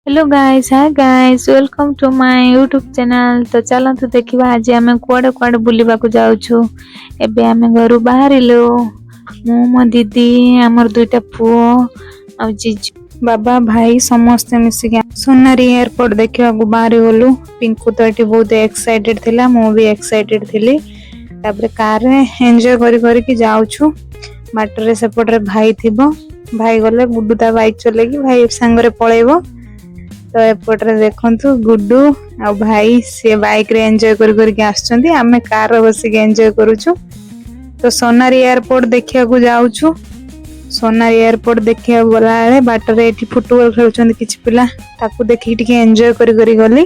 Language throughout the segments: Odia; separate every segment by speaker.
Speaker 1: Hello guys, hi guys, welcome to my YouTube channel. ତ ଚାଲନ୍ତୁ ଦେଖିବା ଆଜି ଆମେ କୁଆଡ଼େ କୁଆଡ଼େ ବୁଲିବାକୁ ଯାଉଛୁ। ଏବେ ଆମେ ଘରୁ ବାହାରିଲୁ। ମୁଁ, ମୋ ଦିଦି, ଆମର ଦୁଇଟା ପୁଅ ଆଉ ଜିଜୁ, ବାବା, ଭାଇ ସମସ୍ତେ ମିଶିକି ସୋନାରୀ ଏୟାରପୋର୍ଟ ଦେଖିବାକୁ ବାହାରି ଗଲୁ। ପିଙ୍କୁ ତ ଏଠି ବହୁତ ଏକ୍ସାଇଟେଡ୍ ଥିଲା, ମୁଁ ବି ଏକ୍ସାଇଟେଡ୍ ଥିଲି। ତାପରେ କାରରେ ଏନ୍ଜୟ କରି କରିକି ଯାଉଛୁ। ବାଟରେ ସେପଟରେ ଭାଇ ଥିବ, ଭାଇ ଗଲେ ଗୁଡୁ ତା ବାଇକ୍ ଚଲେଇକି ଭାଇ ସାଙ୍ଗରେ ପଳେଇବ। ତ ଏପଟରେ ଦେଖନ୍ତୁ ଗୁଡୁ ଆଉ ଭାଇ ସିଏ ବାଇକ୍ ରେ ଏନ୍ଜୟ କରି କରିକି ଆସୁଛନ୍ତି, ଆମେ କାରରେ ବସିକି ଏନ୍ଜୟ କରୁଛୁ। ତ ସୋନାରୀ ଏୟାରପୋର୍ଟ ଦେଖିବାକୁ ଯାଉଛୁ। ସୋନାରୀ ଏୟାରପୋର୍ଟ ଦେଖିବାକୁ ଗଲାବେଳେ ବାଟରେ ଏଠି ଫୁଟବଲ ଖେଳୁଛନ୍ତି କିଛି ପିଲା, ତାକୁ ଦେଖିକି ଟିକେ ଏନ୍ଜୟ କରି କରି ଗଲି।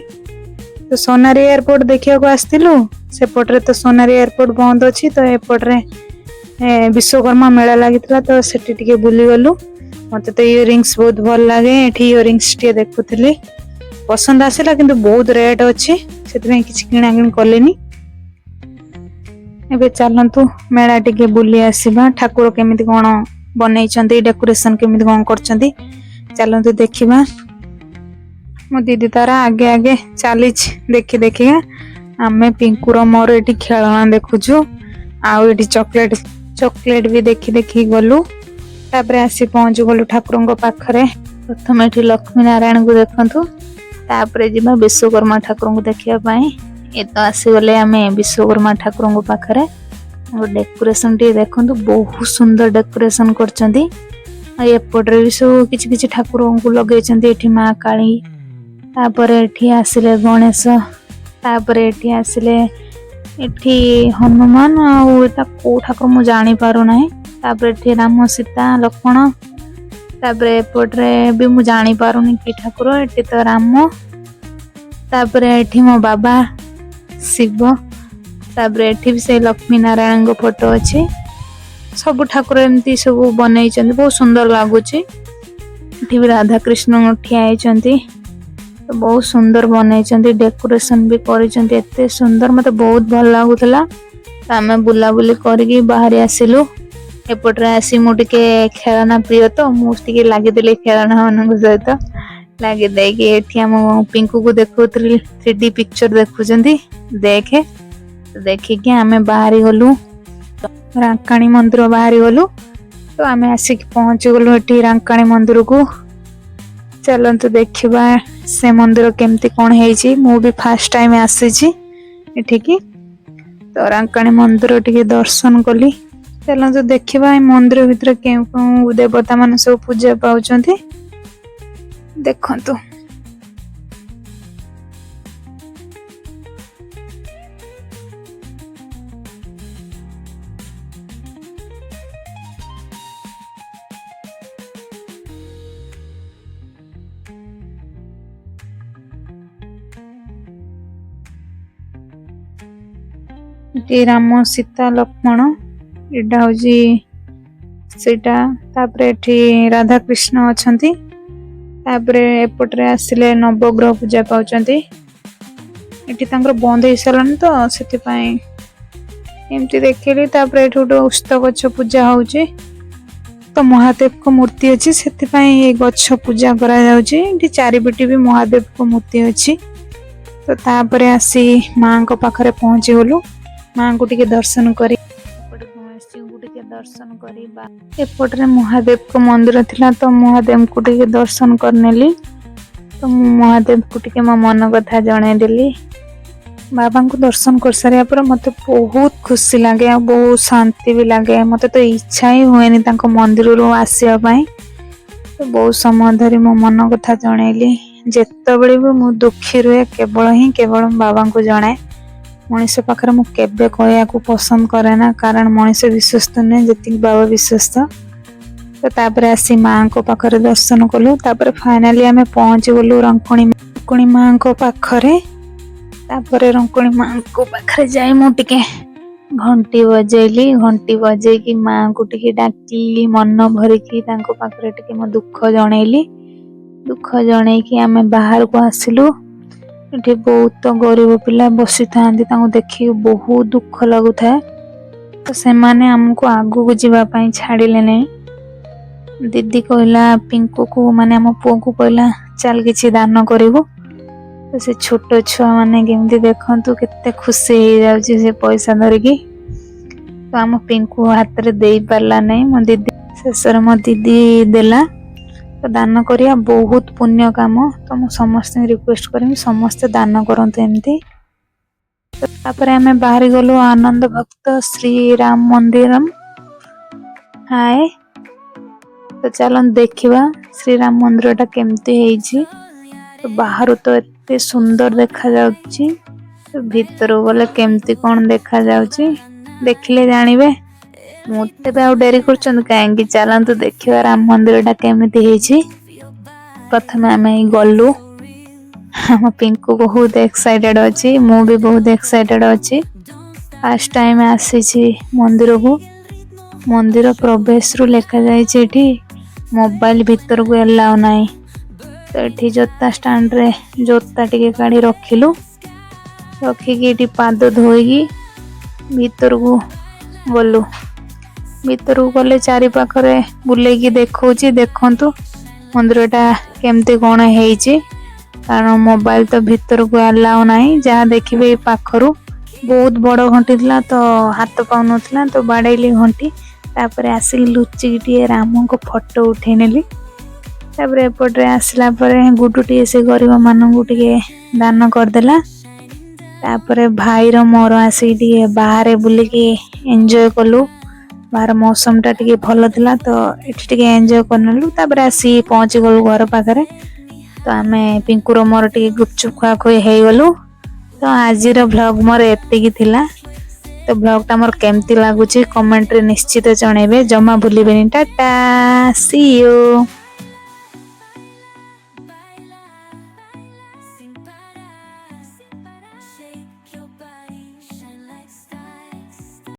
Speaker 1: ତ ସୋନାରୀ ଏୟାରପୋର୍ଟ ଦେଖିବାକୁ ଆସିଥିଲୁ, ସେପଟରେ ତ ସୋନାରୀ ଏୟାରପୋର୍ଟ ବନ୍ଦ ଅଛି। ତ ଏପଟରେ ବିଶ୍ୱକର୍ମା ମେଳା ଲାଗିଥିଲା, ତ ସେଠି ଟିକେ ବୁଲିଗଲୁ। ମତେ ତ ଇୟରିଙ୍ଗସ୍ ବହୁତ ଭଲ ଲାଗେ, ଏଠି ଇୟରିଙ୍ଗସ୍ ଟିକେ ଦେଖୁଥିଲି, ପସନ୍ଦ ଆସିଲା, କିନ୍ତୁ ବହୁତ ରେଟ୍ ଅଛି, ସେଥିପାଇଁ କିଛି କିଣାକିଣି କଲିନି। ଏବେ ଚାଲନ୍ତୁ ମେଳା ଟିକେ ବୁଲି ଆସିବା। ଠାକୁର କେମିତି କଣ ବନେଇଛନ୍ତି, ଡେକୋରେସନ କେମିତି କଣ କରିଛନ୍ତି, ଚାଲନ୍ତୁ ଦେଖିବା। ମୋ ଦିଦି ତାର ଆଗେ ଆଗେ ଚାଲିଛି ଦେଖି ଦେଖିକା। ଆମେ ପିଙ୍କୁର ମୋର ଏଠି ଖେଳଣା ଦେଖୁଛୁ ଆଉ ଏଠି ଚକୋଲେଟ ଚକୋଲେଟ ବି ଦେଖି ଦେଖି ଗଲୁ। ତାପରେ ଆସି ପହଞ୍ଚି ଗଲୁ ଠାକୁରଙ୍କ ପାଖରେ। ପ୍ରଥମେ ଏଠି ଲକ୍ଷ୍ମୀ ନାରାୟଣଙ୍କୁ ଦେଖନ୍ତୁ, ତାପରେ ଯିବା ବିଶ୍ୱକର୍ମା ଠାକୁରଙ୍କୁ ଦେଖିବା ପାଇଁ। ଏ ତ ଆସିଗଲେ ଆମେ ବିଶ୍ୱକର୍ମା ଠାକୁରଙ୍କ ପାଖରେ। ଡେକୋରେସନ ଟିକେ ଦେଖନ୍ତୁ, ବହୁତ ସୁନ୍ଦର ଡେକୋରେସନ କରିଛନ୍ତି। ଆଉ ଏପଟରେ ବି ସବୁ କିଛି କିଛି ଠାକୁରଙ୍କୁ ଲଗେଇଛନ୍ତି। ଏଠି ମା କାଳୀ, ତାପରେ ଏଠି ଆସିଲେ ଗଣେଶ, ତାପରେ ଏଠି ଆସିଲେ ଏଠି ହନୁମାନ, ଆଉ ଏଟା କୋଉ ଠାକୁର ମୁଁ ଜାଣିପାରୁନାହିଁ। ତାପରେ ଏଠି ରାମ, ସୀତା, ଲକ୍ଷ୍ମଣ। ତାପରେ ଏପଟରେ ବି ମୁଁ ଜାଣିପାରୁନି କି ଠାକୁର। ଏଠି ତ ରାମ, ତାପରେ ଏଠି ମୋ ବାବା ଶିବ, ତାପରେ ଏଠି ବି ସେଇ ଲକ୍ଷ୍ମୀ ନାରାୟଣଙ୍କ ଫଟୋ ଅଛି। ସବୁ ଠାକୁର ଏମିତି ସବୁ ବନେଇଛନ୍ତି, ବହୁତ ସୁନ୍ଦର ଲାଗୁଛି। ଏଠି ବି ରାଧାକୃଷ୍ଣ ଠିଆ ହେଇଛନ୍ତି। ତ ବହୁତ ସୁନ୍ଦର ବନେଇଛନ୍ତି, ଡେକୋରେସନ ବି କରିଛନ୍ତି ଏତେ ସୁନ୍ଦର, ମତେ ବହୁତ ଭଲ ଲାଗୁଥିଲା। ତ ଆମେ ବୁଲାବୁଲି କରିକି ବାହାରି ଆସିଲୁ। ଏପଟରେ ଆସି ମୁଁ ଟିକେ ଖେଳନା ପ୍ରିୟ, ତ ମୁଁ ଟିକେ ଲାଗିଥିଲି ଖେଳନା ମାନଙ୍କ ସହିତ। ଲାଗି ଦେଇକି ଏଠି ଆମ ପିଙ୍କୁକୁ ଦେଖଉଥିଲି, 3D picture ଦେଖୁଛନ୍ତି ଦେଖେ। ଦେଖିକି ଆମେ ବାହାରି ଗଲୁ, ରାଙ୍କାଣୀ ମନ୍ଦିର ବାହାରି ଗଲୁ। ତ ଆମେ ଆସିକି ପହଞ୍ଚି ଗଲୁ ଏଠି ରାଙ୍କାଣୀ ମନ୍ଦିରକୁ। ଚାଲନ୍ତୁ ଦେଖିବା ସେ ମନ୍ଦିର କେମିତି କଣ ହେଇଛି। ମୁଁ ବି ଫାର୍ଷ୍ଟ ଟାଇମ ଆସିଛି ଏଠିକି। ତ ରାଙ୍କାଣୀ ମନ୍ଦିର ଟିକେ ଦର୍ଶନ କଲି। ଚାଲନ୍ତୁ ଦେଖିବା ଏ ମନ୍ଦିର ଭିତରେ କେଉଁ କେଉଁ ଦେବତା ମାନେ ସବୁ ପୂଜା ପାଉଛନ୍ତି, ଦେଖନ୍ତୁ। ଏଠି ରାମ, ସୀତା, ଲକ୍ଷ୍ମଣ, ଏଇଟା ହଉଛି ସେଇଟା। ତାପରେ ଏଠି ରାଧା କୃଷ୍ଣ ଅଛନ୍ତି। ତାପରେ ଏପଟରେ ଆସିଲେ ନବଗ୍ରହ ପୂଜା ପାଉଛନ୍ତି। ଏଠି ତାଙ୍କର ବନ୍ଦ ହେଇସାରିଲାଣି, ତ ସେଥିପାଇଁ ଏମିତି ଦେଖିଲି। ତାପରେ ଏଠି ଗୋଟେ ଓସ୍ତ ଗଛ ପୂଜା ହଉଛି, ତ ମହାଦେବଙ୍କ ମୂର୍ତ୍ତି ଅଛି, ସେଥିପାଇଁ ଏ ଗଛ ପୂଜା କରାଯାଉଛି। ଏଠି ଚାରିପଟେ ବି ମହାଦେବଙ୍କ ମୂର୍ତ୍ତି ଅଛି। ତ ତାପରେ ଆସି ମାଙ୍କ ପାଖରେ ପହଞ୍ଚି ଗଲୁ। ମାଙ୍କୁ ଟିକେ ଦର୍ଶନ କରି, ଏପଟେ ଗଣେଶଜୀଙ୍କୁ ଟିକେ ଦର୍ଶନ କରିବା। ଏପଟରେ ମହାଦେବଙ୍କ ମନ୍ଦିର ଥିଲା, ତ ମହାଦେବଙ୍କୁ ଟିକେ ଦର୍ଶନ କରିନେଲି। ତ ମୁଁ ମହାଦେବଙ୍କୁ ଟିକେ ମୋ ମନ କଥା ଜଣେଇଦେଲି। ବାବାଙ୍କୁ ଦର୍ଶନ କରିସାରିବା ପରେ ମତେ ବହୁତ ଖୁସି ଲାଗେ ଆଉ ବହୁତ ଶାନ୍ତି ବି ଲାଗେ। ମତେ ତ ଇଚ୍ଛା ହିଁ ହୁଏନି ତାଙ୍କ ମନ୍ଦିରରୁ ଆସିବା ପାଇଁ। ତ ବହୁତ ସମୟ ଧରି ମୋ ମନ କଥା ଜଣେଇଲି। ଯେତେବେଳେ ବି ମୁଁ ଦୁଃଖୀ ରୁହେ, କେବଳ ହିଁ କେବଳ ମୁଁ ବାବାଙ୍କୁ ଜଣାଏ। ମଣିଷ ପାଖରେ ମୁଁ କେବେ କହିବାକୁ ପସନ୍ଦ କରେ ନା, କାରଣ ମଣିଷ ବିଶ୍ୱସ୍ତ ନୁହେଁ ଯେତିକି ବାବା ବିଶ୍ୱସ୍ତ। ତ ତାପରେ ଆସି ମାଙ୍କ ପାଖରେ ଦର୍ଶନ କଲୁ। ତାପରେ ଫାଇନାଲି ଆମେ ପହଞ୍ଚି ଗଲୁ ରଙ୍କୁଣୀ ରଙ୍କୁଣୀ ମାଙ୍କ ପାଖରେ। ତାପରେ ରଙ୍କୁଣୀ ମାଙ୍କ ପାଖରେ ଯାଇ ମୁଁ ଟିକେ ଘଣ୍ଟି ବଜେଇଲି। ଘଣ୍ଟି ବଜେଇକି ମାଙ୍କୁ ଟିକେ ଡାକିଲି ମନ ଭରିକି, ତାଙ୍କ ପାଖରେ ଟିକେ ମୋ ଦୁଃଖ ଜଣେଇଲି। ଦୁଃଖ ଜଣେଇକି ଆମେ ବାହାରକୁ ଆସିଲୁ। ଏଠି ବହୁତ ଗରିବ ପିଲା ବସିଥାନ୍ତି, ତାଙ୍କୁ ଦେଖିକି ବହୁତ ଦୁଃଖ ଲାଗୁଥାଏ। ତ ସେମାନେ ଆମକୁ ଆଗକୁ ଯିବା ପାଇଁ ଛାଡ଼ିଲେ ନାହିଁ। ଦିଦି କହିଲା ପିଙ୍କୁକୁ, ମାନେ ଆମ ପୁଅକୁ କହିଲା, ଚାଲ କିଛି ଦାନ କରିବୁ। ତ ସେ ଛୋଟ ଛୁଆମାନେ କେମିତି ଦେଖନ୍ତୁ, କେତେ ଖୁସି ହେଇଯାଉଛି ସେ ପଇସା ଧରିକି। ତ ଆମ ପିଙ୍କୁ ହାତରେ ଦେଇପାରିଲା ନାହିଁ, ମୋ ଦିଦି, ଶେଷରେ ମୋ ଦିଦି ଦେଲା। ତ ଦାନ କରିବା ବହୁତ ପୁଣ୍ୟ କାମ। ତ ମୁଁ ସମସ୍ତଙ୍କୁ ରିକ୍ୱେଷ୍ଟ କରିବି, ସମସ୍ତେ ଦାନ କରନ୍ତୁ ଏମିତି। ତାପରେ ଆମେ ବାହାରି ଗଲୁ ଆନନ୍ଦ ଭକ୍ତ ଶ୍ରୀରାମ ମନ୍ଦିରମ ହାଏ। ତ ଚାଲନ୍ତୁ ଦେଖିବା ଶ୍ରୀରାମ ମନ୍ଦିରଟା କେମିତି ହେଇଛି। ତ ବାହାରୁ ତ ଏତେ ସୁନ୍ଦର ଦେଖାଯାଉଛି, ତ ଭିତରକୁ ଗଲେ କେମିତି କଣ ଦେଖାଯାଉଛି ଦେଖିଲେ ଜାଣିବେ। ମୁଁ ତେବେ ଆଉ ଡେରି କରୁଛନ୍ତି କାହିଁକି? ଚାଲନ୍ତୁ ଦେଖିବା ରାମ ମନ୍ଦିରଟା କେମିତି ହେଇଛି। ପ୍ରଥମେ ଆମେ ଏଇ ଗଲୁ। ଆମ ପିଙ୍କୁ ବହୁତ ଏକ୍ସାଇଟେଡ ଅଛି, ମୁଁ ବି ବହୁତ ଏକ୍ସାଇଟେଡ ଅଛି। ଫାର୍ଷ୍ଟ ଟାଇମ ଆସିଛି ମନ୍ଦିରକୁ। ମନ୍ଦିର ପ୍ରବେଶରୁ ଲେଖାଯାଇଛି ଏଠି ମୋବାଇଲ ଭିତରକୁ ଏଲାଉ ନାହିଁ। ତ ଏଠି ଜୋତା ଷ୍ଟାଣ୍ଡରେ ଜୋତା ଟିକେ କାଢି ରଖିଲୁ। ରଖିକି ଏଠି ପାଦ ଧୋଇକି ଭିତରକୁ ଗଲୁ। ଭିତରକୁ ଗଲେ ଚାରି ପାଖରେ ବୁଲେଇକି ଦେଖଉଛି, ଦେଖନ୍ତୁ ମନ୍ଦିରଟା କେମିତି କଣ ହେଇଛି। କାରଣ ମୋବାଇଲ ତ ଭିତରକୁ ଆଲାଉ ନାହିଁ। ଯାହା ଦେଖିବେ ଏଇ ପାଖରୁ। ବହୁତ ବଡ ଘଣ୍ଟି ଥିଲା, ତ ହାତ ପାଉନଥିଲା, ତ ବାଡେଇଲି ଘଣ୍ଟି। ତାପରେ ଆସିକି ଲୁଚିକି ଟିକେ ରାମଙ୍କ ଫଟୋ ଉଠେଇ ନେଲି। ତାପରେ ଏପଟରେ ଆସିଲା ପରେ ଗୁଡୁ ଟିକେ ସେ ଗରିବ ମାନଙ୍କୁ ଟିକେ ଦାନ କରିଦେଲା। ତାପରେ ଭାଇର ମୋର ଆସିକି ଟିକେ ବାହାରେ ବୁଲିକି ଏନ୍ଜୟ କଲୁ। ବାହାର ମୌସମଟା ଟିକେ ଭଲ ଥିଲା, ତ ଏଠି ଟିକେ ଏନ୍ଜୟ କରିନେଲୁ। ତାପରେ ଆସିକି ପହଞ୍ଚି ଗଲୁ ଘର ପାଖରେ। ତ ଆମେ ପିଙ୍କୁର ମୋର ଟିକେ ଗୁପଚୁପ ଖୁଆଖୁଇ ହେଇଗଲୁ। ତ ଆଜିର ଭ୍ଲଗ ମୋର ଏତିକି ଥିଲା। ତ ଭ୍ଲଗଟା ମୋର କେମିତି ଲାଗୁଛି କମେଣ୍ଟରେ ନିଶ୍ଚିତ ଜଣେଇବେ, ଜମା ଭୁଲିବେନି। Tata, C you.